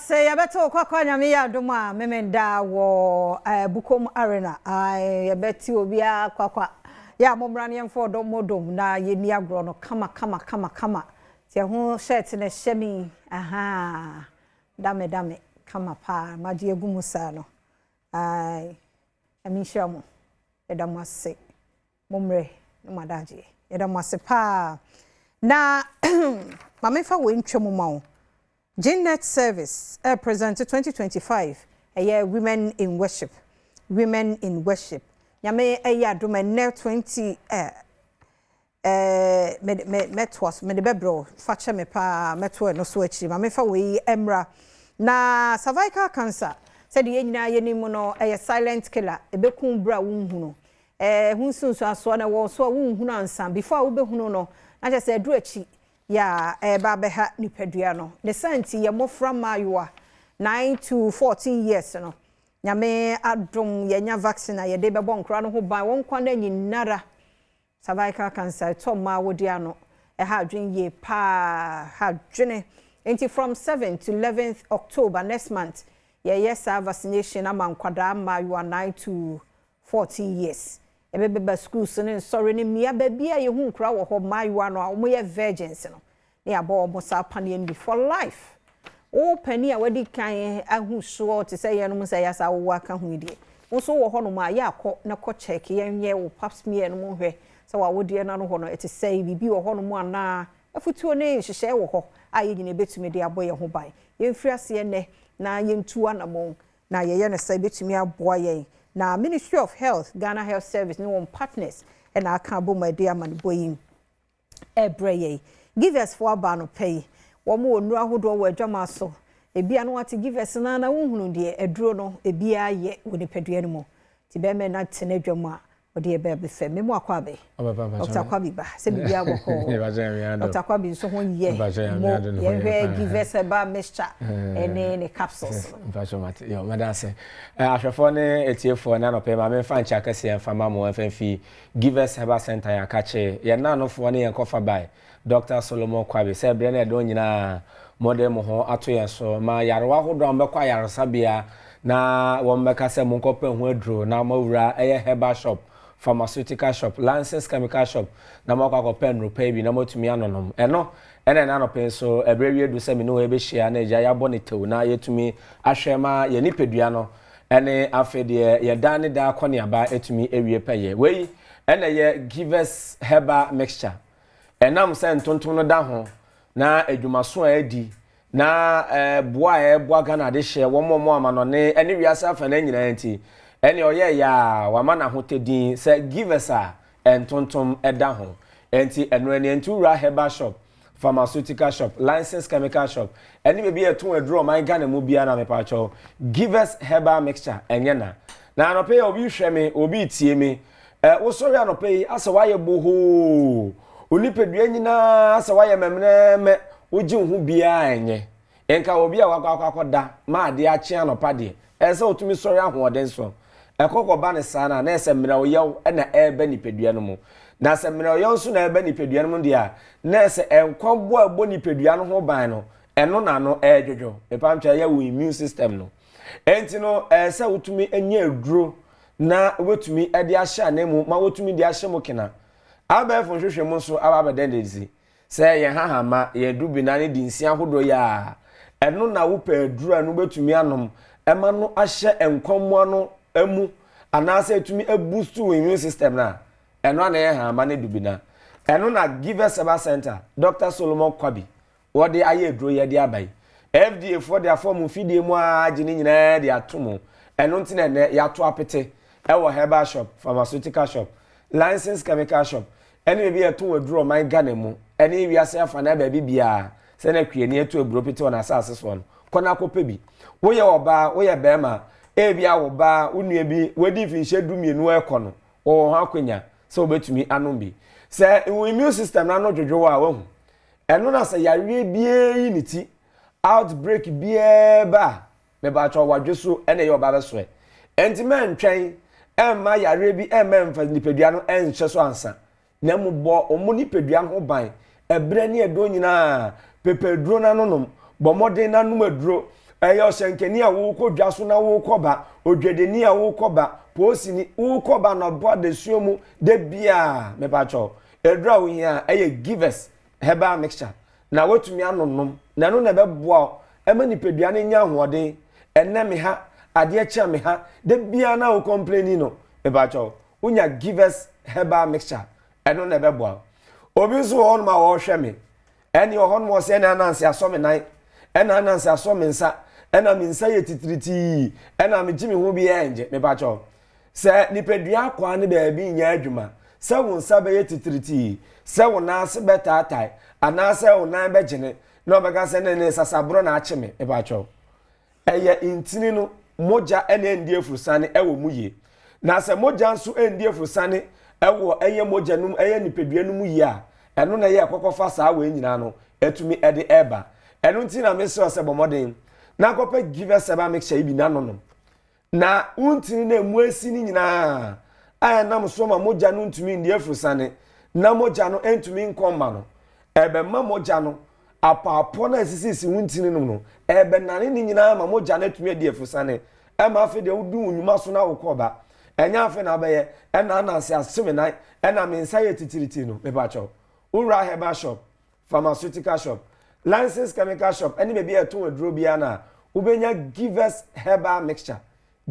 ase. Yɛbɛte wo kwakwa, Nyame yɛ adom a, Memenda wɔ Bukom Arena. Yɛbɛte obiara kwakwa. Yɛ a mommra ne yɛmfa ɔdɔ mmɔdom na yɛnni agorɔ no kama kama kama kama. Nti ɛho shirt no hyɛ me. Aha. Dame dame kama paa. Magye egu mu saa no. Ai. Nyame nhyira mo. Yɛda mo ase. Mommrɛ na mo adagye. Yɛda mo ase paa. Na ma memfa wei ntwa mu ma wo. Ginnet Service present 2025 ɛyɛ Women in Worship. Women in Worship. Nyame ɛyɛ adom, ɛnnɛ 20 me me mɛtoa so, mede bɛbrɛ wo, fa kyɛ me paa, mɛto ɛno so akyiri. Ma memfa wei mmra. Na cervical cancer, sɛdeɛ yɛn nyinaa yɛnim no, ɛyɛ silent killer, ɛbɛkum berɛ a wonhunu. Ho nsunsuansoɔ no ɛwɔ so a wonhunu ansa. Before a wobɛhunu no, na kyerɛ sɛ ɛduru akyi yɛ a ɛreba abɛha nipadua no. Ne saa nti, yɛ mmɔfra mmaayewa 9 to 14 years no, Nyame adom, yɛnya vaccine a yɛde bɛbɔ nkora no ho ban wɔn kwan no nyinara. Cervical cancer ɛtɔ mmaa wodi ano, ɛha adwene yie paa, ha adwene. Nti from 7 to 11th October next month, yɛyɛ saa vaccination ama nkwadaa mmaayewa 9 to 14 years. Yɛbɛbɛba schools ne nsɔre ne mmea baabi a yɛhu nkora wɔ hɔ, mmaayewa no a wɔyɛ virgins no, ne yɛabɔ wɔn saa paneɛ no bi for life. Wo panin a wadi kan ahu soɔ te sɛ yɛnom sɛ yɛasa wowɔ aka ho yi deɛ, wo nso wɔ hɔnom a, yɛ akɔ na kɔ check, yɛnyɛ wo pap smear no mu hwɛ sɛ wawodeɛ no ano hɔ no ɛte sɛ biribi wɔ hɔnom anaa. Afutuo ne nhyehyɛe wɔ hɔ a yɛn nyinaa bɛtumi de abɔ yɛn ho ban. Yɛmfiri aseɛ nnɛ na yɛntu anammɔn na yɛyɛ no sɛ bɛtumi aboa yɛn. Na Ministry of Health, Ghana Health Service ne wɔn partners ɛna aka abom a ɛde amanebɔ yi ɛbrɛ yɛn. Givers foɔ aba no pɛ yi, wɔn wɔ nnuro ahodoɔ wɔ adwama so. Ebi ano ate Givers na wohunu deɛ aduro no ebiara yɛ wɔ nipadua no mu. Nti bɛrima na te n'adwam a ɔde ɛbɛ abɛfɛ memu akɔ abɛ. Dr. Kwabi ba sɛ biribi abɔkɔ. Dr. Kwabi nso ho yɛ mo. Yɛhwɛ Givers Herbal Mixture ɛne ne capsules no. Mpakyɛ mate yɛ, mɛda ase. Ahwɛfoɔ ne etiefoɔ, ne anɔpɛ maame mfa nkyɛ akɛseɛ mfa ma mo ɛmfa mfi Givers Herbal Center, yɛn akakye yɛn naanofoɔ ne yɛn kɔfa bae Dr. Solomon Kwabi, sɛ berɛ no ɛdɔn nyinaa mode mo ho ato yɛn so ma yarewa ahodoɔ a mobɛkɔ ayaresabea na wɔn bɛka sɛ monkɔpɛ ho aduro na moawura ɛyɛ herbal shop, pharmaceutical shop, licensed chemical shop na moakɔ akɔpɛ nnuro pa bi na moatumi anonom. Ɛno ɛna ɛna anɔpɛ nso ɛberɛ wie du sɛ me ne wo yɛbɛhyia na agya yɛabɔ ne tew na yɛtumi ahwɛ ma yɛn nipadua no ɛne afei deɛ yɛda ne da akɔneaba ɛtumi awie pɛyɛ. Wei ɛna yɛ Givers Herbal Mixture. Ɛnam sɛ ntontom no da ho na adwumaso a adi na boa a ɛboa Ghana adehyɛ wɔn a wɔn amanɔne ɛne wiase afa no nyinaa nti, ɛne ɔyɛ yɛ a wama n'ahotɛ din sɛ Givers a ntontom ɛda ho. Nti ɛno ɛne nti wura herbal shop, pharmaceutical shop, licensed chemical shop ɛne baabi a ɛtɔn aduro ɔman Ghana mu biara na mepaakyɛw, Givers Herbal Mixture ɛnyɛ na. Na anɔpɛ yi obi hwɛ me, obi tie me, wosɔre anɔpɛ yi asɛ wayɛ bohoo, onipadua nyinaa asɛ wayɛ mɛmrɛmɛ, wogye wo ho biara ɛnyɛ nka obi a wakɔ akɔda ma adeɛ akye anɔpa deɛ, ɛsɛ sɛ wotumi sɔre ahoɔden so. Ɛkɔkɔ ba ne saa na ɛsɛ mmerɛwyɛw ɛna ɛreba nipadua no mu. Na sɛ mmerɛwyɛw nso na ɛreba nipadua no mu deɛ a, na ɛsɛ nkwa bo a ɛbɔ nipadua no ho ban no, ɛno na no ɛredwodwo mepamtwa, ɛyɛ wo immune system no. Ɛnti no ɛsɛ sɛ wotumi anya aduro na wobɛtumi de ahyɛ anan mu ma wotumi de ahyɛ mu kena. Abɛɛfo nhwehwɛ mu nso aba abɛdɛn de si sɛ yɛn hahama, yɛn dubina ne di nsia ahodoɔ yi a, ɛno na wopɛ aduro a no wobɛtumi anom ɛma no ahyɛ nkɔmmoa no mu anaasɛ ɛtumi aboost wo immune system no a, ɛno ana yɛ hahama ne dubina. Ɛno na Givers Herbal Center, Dr. Solomon Kwabi, wɔde ayɛ aduro yɛ de aba yi. FDA foɔ de afɔ mu fidie mu a agye ne nyinaa de ato mu. Ɛno nti na ɛnɛ yɛato apete ɛwɔ herbal shop, pharmaceutical shop, licensed chemical shop ɛne baabi a yɛtɔn aduro ɔman Ghana mu ɛne wiase afa na baabi biara sɛ na kuani atu aburo pete wɔ n'asase soɔ no, kɔ na akɔpɛ bi. Woyɛ ɔbaa, woyɛ bɛrima, ebi a wo baa, wo nua bi wadi mfinhyia 12 ɛkɔ no, wɔwɔ ho akonnwa sɛ wobɛtumi anom bi. Sɛ wo immune system no ano dwodwo a, wahu ɛno na sɛ yareɛ biara yi ne ti, outbreak biara ba a, mebaatwa wadwe so ɛna ɛyɛ ɔba bɛsoɛ. Ɛnti mɛntwɛn ɛmma yareɛ bi ɛmma mfa nipadua no ɛnhyɛ so ansa, na mu bɔ ɔmo nipadua no ho ban ɛberɛ ne ɛdɔ nyinaa. Pepɛ aduro no anonom, bɔ mmɔden n'anom aduro. Ɛyɛ ɔhyɛnkani a worekɔ dwa so na worekɔ ba, odwadini a worekɔ ba, polisini, worekɔ ba anɔpa adesua mu da biara, mepakyɛw, aduru a wohia a ɛyɛ Givers Herbal Mixture na woatumi anonom, na ɛno na ɛbɛboa wo ɛma nipadua no nya ahoɔden. Ɛnnɛ me ha, adeɛ kye a me ha, da biara na wo complaini no, mepakyɛw, wonya Givers Herbal Mixture, ɛno na ɛbɛboa wo. Obi nso wɔ hɔnom a ɔrehwɛ me, Ɛne ɔhɔ nom ɔsɛ ɛna ananse asɔ me nan, ɛna ananse asɔ me nsa, ɛna me nsa yɛ titiritii, ɛna megye me ho bi ɛngye. Mepakyɛw, sɛ nipadua akwaa ne baabi nyɛ adwuma, sɛ wo nsa bɛyɛ titiritii, sɛ wo nan ase bɛtaatae, anaasɛ wo nan bɛgyene, na ɔbɛka sɛ ne ne sasaborɔ na akye me. Mepakyɛw. Ɛyɛ ntini no mogya na ɛndi afurusane wɔ mu yie. Na sɛ mogya nso ɛndi afurusane wɔ ɛyɛ mogya no mu, ɛyɛ nipadua no mu yie a, ɛno na ɛyɛ ɛkɔkɔfa saa wei nyinaa no ɛtumi ɛde ɛba. Ɛno nti na mesrɛ sɛ bɔ mmɔden na kɔpɛ Givers Herbal Mixture yi bi na nonom. Na wo ntini no a emu asi no nyinaa a ɛnam so ma mogya no ntumi nni afurusane na mogya no ntumi nkɔ mma no, ɛbɛma mogya no apɔapɔ no a esisisisi wo ntini no mu no, ɛbɛnane ne nyinaa ma mogya no atumi adi afurusane. Ɛma afei deɛ wodi wo nnwuma so na wokɔ ba. Ɛnyɛ afei na abɛyɛ ɛna ananse ase me nan ɛna me nsa yɛ titiritii no. Mepakyɛw. Wowura herbal shop, pharmaceutical shop, licensed chemical shop ne baabi a yɛtɔn aduro biara no a, wobɛnya Givers Herbal Mixture.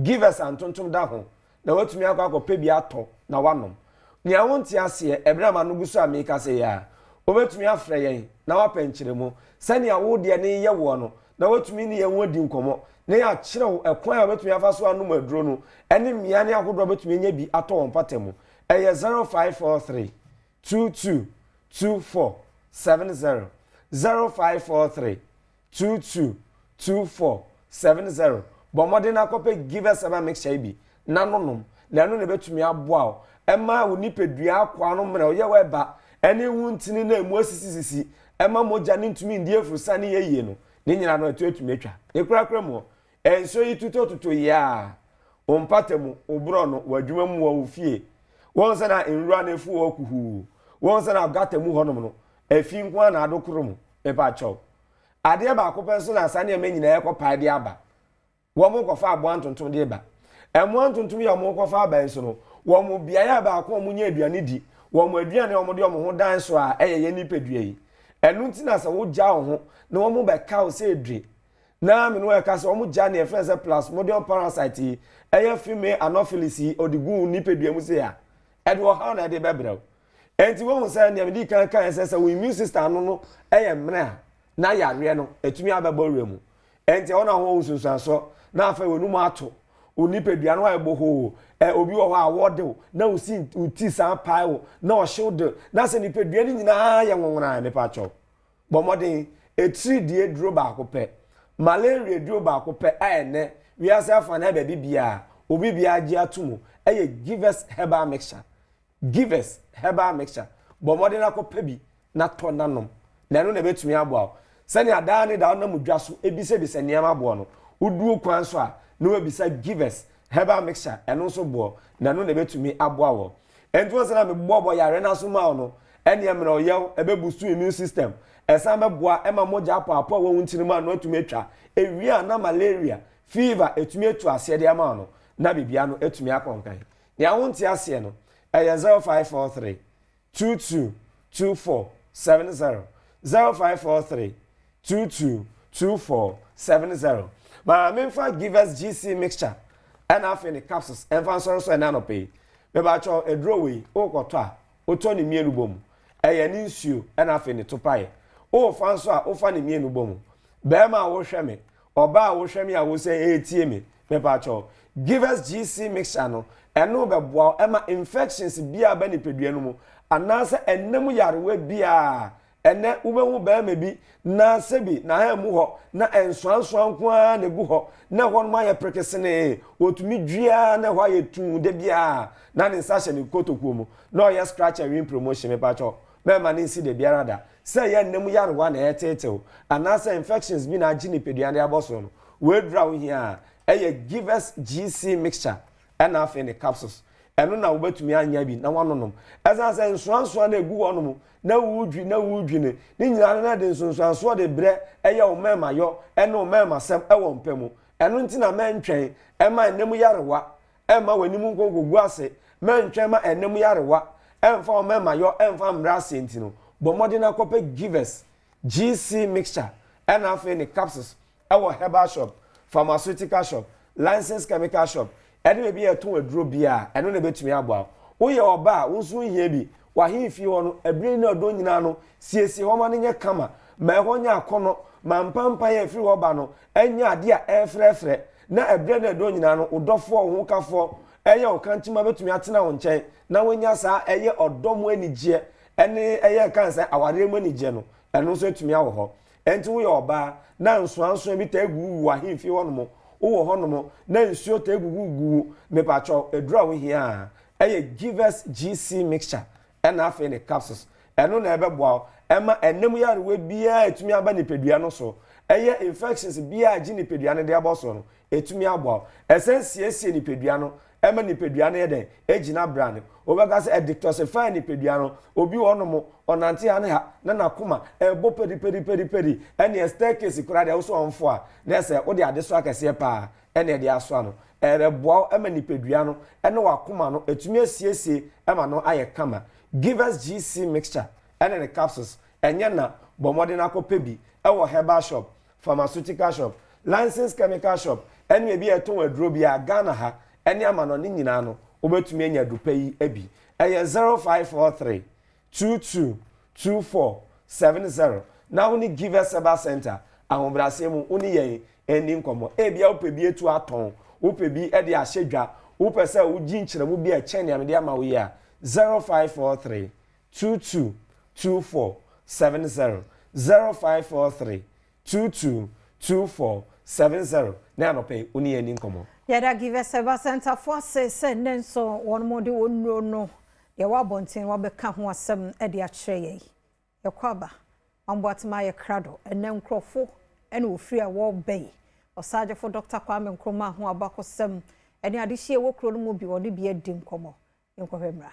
Givers a ntontom da ho na woatumi akɔ akɔpɛ bi atɔ na woanom. Nea wonte aseɛ, ɛberɛ a m'ano gu so a merekasa yi ara, wobɛtumi afrɛ yɛn na woapɛ nkyerɛmu sɛnea wo deɛ no reyɛ woɔ no na woatumi ne yɛn ho adi nkɔmmɔ na yɛakyerɛ wo ɛkwan a wobɛtumi afa so anom aduro no ne mmeae ahodoɔ a wobɛtumi anya bi atɔ wɔ mpata mu. Ɛyɛ 0543 22 24 70 0543 22 24 70 Bɔ mmɔden na kɔpɛ Givers Herbal Mixture yi bi na nonom, na ɛno na ɛbɛtumi aboa wo ɛma wo nipadua akwaa no mmerɛ ɔyɛ wɔ ɛba ɛne wo ntini na ɛmu asisisisi ɛma mogya no ntumi ndi afurusane yɛ yie no ne nyinaa no ɛto atumi atwa ne korakora mu Nsuo yi tutɔtutɔ yi ara, wo mpata mu, wo borɔno, w'adwuma mu, wɔ wo fie. Wohu sɛ na nwura no afu hɔ kuhuu. Wohu sɛ na gata mu hɔnom no, efi nko ara na adokoro mu. Mepa kyɛw. Adeɛ baako pɛ nso na saa nneɛma nyinaa ɛkɔpae de aba. Wɔn kɔfa aboa ntontom de ba. Mmoa ntontom yi a wɔn kɔfa aba yi nso no, wɔn beaeɛ a baako a wɔn nya aduane di, wɔn aduane a wɔde wɔn ho dan so a ɛyɛ yɛn nipadua yi. Ɛno nti na sɛ wogya wo ho na wɔn bɛka wo sɛ edwe Na me ne wɔn ɛka sɛ wɔn gya nea yɛfrɛ no sɛ plasmodium parasite yi, ɛyɛ female anopheles yi, ɔde gu wo nipadua mu sei a, ɛde ɔhaw na ɛde bɛbrɛ wo. Enti wohu sɛ nea medi kan kae sɛ sɛ wo immune system ano no yɛ mmerɛ a, na yareɛ no ɛtumi abɛbɔ wura mu. Enti ɛhɔ na ho nsunsuansoɔ na afei w'anum ato, wo nipadua no ayɛ bohoo, ɛ obi wɔ hɔ a wɔde wo na wo si wo ti san pae wo na ɔhyew de na sɛ nipadua no nyinaa yɛ nwonwonaa mepa kyɛw. Bɔ mmɔden, atiridie duro baako pɛ, malaria duro baako pɛ a ɛnnɛ wiase afanaa baabi biara obi biara gye ato mu yɛ Givers Herbal Mixture. Givers Herbal Mixture. Bɔ mmɔden na kɔpɛ bi na tɔ na nom, na ɛno na ɛbɛtumi aboa wo. Sɛnea daa ne daa wonam dwa so bisabisa nneɛma boɔ no, woduru kwan so a na woabisa Givers Herbal Mixture, ɛno nso boɔ, na ɛno na ɛbɛtumi aboa wɔ. Ɛnti wɔn sɛ na mebɔbɔ yareɛ no aso ma wo no, ɛneɛ mmerɛ ɔyɛw, ɛbɛ boost immune system, ɛsan bɛboa ɛma mogya apɔapɔ a ɛwɔ wo ntini mu ano atumi atwa, ɛwie a na malaria, fever ɛtumi atu aseɛ de ama wo no, na biribiara no atumi akɔ nkan. Nea wonte aseɛ no, ɛyɛ 0543 22 24 70, 0543 22 24 70. Ma memfa Givers GC mixture ɛna afei ne capsules ɛmfa nsɔre so ɛna anɔpa yi. Mebakyɛw aduro wei wokɔtɔ a wotɔ ne mmienu bɔ mu. Ɛyɛ ne nsuo ɛna afei ne topaeɛ. Wofa nso a wofa ne mmienu bɔ mu. Bɛrima a wohwɛ me, ɔbaa a wohwɛ me a wosɛ ɛretie me, mepakyɛw Givers GC mixture no ɛno bɛboa wo ɛma infections biara ba nipadua no mu anaasɛ ɛnam yarewa biara. Ɛnnɛ, wobɛhu barima bi na sɛbi n'ahan mu hɔ na nsoansoa nko ara na egu hɔ, na ɛhɔnom ayɛ perekesenee, otumi dua na ɛhɔ ayɛ tuu da biara, na ne nsa hyɛ ne kotokuo mu, na ɔyɛ scratch and win promotion, mepakyɛw, mɛmma no nsi da biara da. Sɛ ɛyɛ nna mu yarewa na ɛreteetew, anaasɛ infections bi na agye nipadua de abɔ so no, w'aduru a wohia a, ɛyɛ Givers GC mixture ɛna afei ne capsules. Ɛno na wobɛtumi anya bi na woanonom. Ɛsiane sɛ nsoansoa no a ɛgu hɔnom na woredwi na woredwi no, ne nyinaa no na ɛde nsonsoansoɔ de brɛ ɛyɛ wo mmarima-yɔ ne wo mmarimasɛm wɔ mpa mu. Ɛno nti na mɛntwɛn mma ɛnna mu yarewa mma w'anim nko nkɔgu ase, mɛntwɛn ma ɛnna mu yarewa mfa wo mmarima-yɔ mfa mmrɛ aseɛ nti no, bɔ mmɔden na kɔpɛ Givers GC mixture ɛna afei ne capsules ɛwɔ herbal shop, pharmaceutical shop, licensed chemical shop, ɛne baabi a yɛtɔn aduro biara, ɛno na ɛbɛtumi aboa wo. Woyɛ ɔbaa a, wo nso wohia bi. W'ahemfie hɔ no, ɛberɛ ne ɔdɔ nyinaa no, siesie hɔ ma no nyɛ kama, ma ɛhɔ nyɛ akɔnnɔ, ma mpampan a ɛfiri hɔ ba no nyɛ adeɛ a ɛrefrɛfrɛ, na ɛberɛ ne ɛdɔ nyinaa no, wo dɔfoɔ, wo hokafoɔ, ɛyɛ wo kankyema bɛtumi atena wo nkyɛn na woanya saa ɛyɛ ɔdɔ mu anigyeɛ ɛne ɛyɛ ɛka sɛ awareɛ mu anigyeɛ no, ɛno nso atumi awɔ hɔ. Ɛnti woyɛ ɔbaa na nsoansoa bi taa gugu wo ahemfie hɔnom, wowɔ hɔnom na nsuo taa gugu gu wo, mepakyɛw aduru a wohia a ɛyɛ Givers GC mixture ɛna afei ne capsules. Ɛno na ɛbɛboa wo ɛma ɛnam yarewa biara a ɛtumi aba nipadua no so, ɛyɛ infections biara a ɛgye nipadua no de abɔ so no, ɛtumi aboa wo. Ɛsan siesie nipadua no Ɛma nipadua no yɛ dɛn? Egyina brane. Wobɛka sɛ ɛdetoxify nipadua no. Obi wɔ hɔnom, ɔnante ha ne ha na n'akoma ɛrebɔ pɛdiipɛdiipɛdiipɛdi. Ɛnneɛ staircase koraa deɛ wo sɛ ɔmfo a, na ɛsɛ wode adesoa kɛseɛ paa ɛna ɛde asoa no. Ɛreboa wo ma nipadua no ne w'akoma no atumi asiesie ma no ayɛ kama. Givers GC mixture ɛne ne capsules, ɛnyɛ na, bɔ mmɔden akɔpɛ bi wɔ herbal shop, pharmaceutical shop, licensed chemical shop ɛne baabi a yɛtɔn aduro biara Ghana ha ɛne amanɔne nyinaa no wobɛtumi anya aduro pa yi bi. Ɛyɛ 0543 22 24 70 na wo ne Givers Herbal Center ahobrɛaseɛ mu wo ne yɛn ɛnni nkɔmmɔ. Ebia wopɛ bi atu atɔn, wopɛ bi de ahyɛ dwa, wopɛ sɛ wogye nkyerɛmu bi a ɛkyɛn nea mede ama wo yi a, 0543 22 24 70 0543 22 24 70 ne anɔpa yi wo ne yɛn nni nkɔmmɔ. Yɛda Givers Herbal Centre foɔ ase sɛ nnɛ nso wɔn de wɔn nnuro no deɛ ɛwɔ abɔnten no wɔabɛka ho asɛm de akyerɛ yɛn. Yɛkɔ aba, Mamboatema ayɛ krado, ɛnnɛ nkurɔfo na wɔfiri a wɔreba yi. Ɔsagyefo Dɔkta Kwame Nkrumah ho abakɔsɛm ne adehyeɛ ɛwɔ kuro no mu bi wɔde bi adi nkɔmmɔ. Yɛnkɔhwɛ mmra.